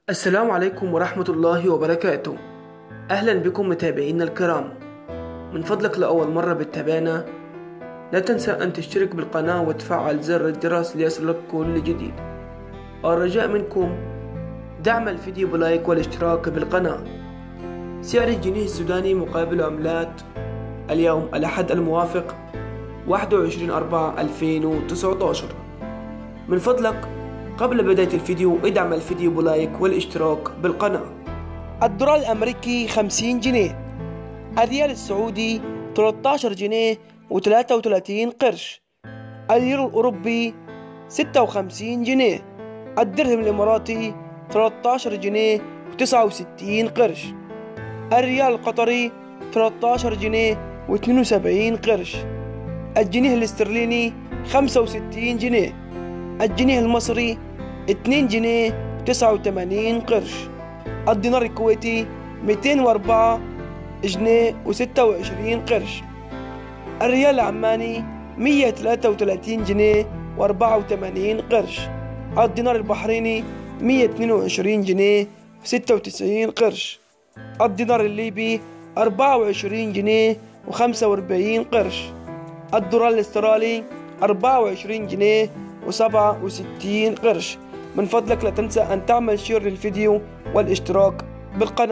السلام عليكم ورحمة الله وبركاته. أهلا بكم متابعينا الكرام. من فضلك لأول مرة بتتابعنا لا تنسى أن تشترك بالقناة وتفعل زر الجرس ليصلك كل جديد. الرجاء منكم دعم الفيديو ب like والاشتراك بالقناة. سعر الجنيه السوداني مقابل عملات اليوم الأحد الموافق 21/4/2019. من فضلك قبل بداية الفيديو ادعم الفيديو ب like والاشتراك بالقناة. الدولار الأمريكي 50 جنيه، الريال السعودي 13 جنيه و33 قرش، اليورو الأوروبي 56 جنيه، الدرهم الإماراتي 13 جنيه و69 قرش، الريال القطري 13 جنيه و72 قرش، الجنيه الاسترليني 65 جنيه، الجنيه المصري 2 جنيه 89 قرش، الدينار الكويتي 204 جنيه و26 قرش، الريال العماني 133 جنيه و84 قرش، الدينار البحريني 122 جنيه و96 قرش، الدينار الليبي 24 جنيه و45 قرش، الدولار الاسترالي 24 جنيه و67 قرش. من فضلك لا تنسى أن تعمل share للفيديو والاشتراك بالقناة.